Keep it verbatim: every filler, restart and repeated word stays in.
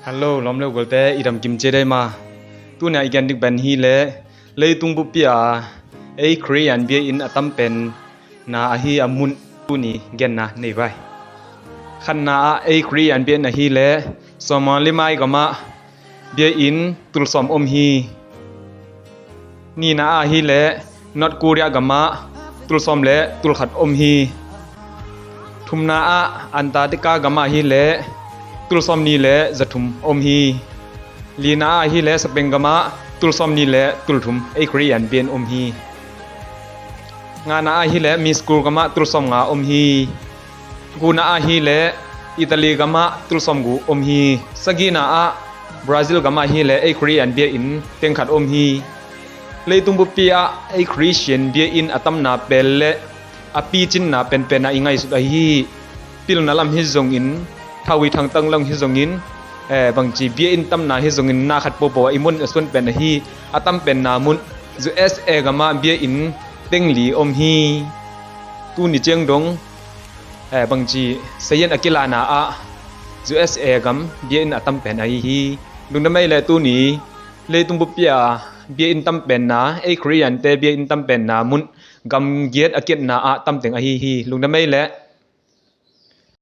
Hello, lawm le gualte, i dam kim cia dai ma. Tuni a i gen ding pen hi le, leitung buppi a ei Khristian biakinn a tam pen na ahi a mun tuni genna nei vai. Khatna ah ei Khristian biakinn ahi le, Somalimai gamah biakinn tulsawm om hi. Nihna ah hi le, North Korea gamah tulsawm le tulkhat om hi. Thumna ah Antarctica gamah hi le, tulsawm ni le zathum om hi. Lina ah hi le, Spain gamah tulsawm ni le tulthum ei Khristian biakinn om hi. Ngana ah hi le, Miskur gamah tulsawm nga om hi. Guna ah hi le, Italy gamah tulsawm gu om hi. Sagina ah Brazil gamah hi le, ei Khristian biakinn teng khat om hi. Leitung buppi ah ei Khristian biakinn a tamna pen le a picinna penpen a i ngaihsut ahi hi. Pilna lam hi zongin, thawi thangtang lam hi zongin, eh, bangci biakinn tamna hi zongin, na khat popo a i mun a suan pen ahi. A tam penna mun U S A gamah biakinn teng li om hi. Tuni ciang dong, eh, bangci sayan a kilahna ah U S A gam biakinn a tam pen ahi hi. Lungdam ei le, tuni leitung buppi a biakinn tam penna, ei Khristiante biakinn tam penna mun gam giat a kiatna ah tam teng ahi hi. Lungdam ei le.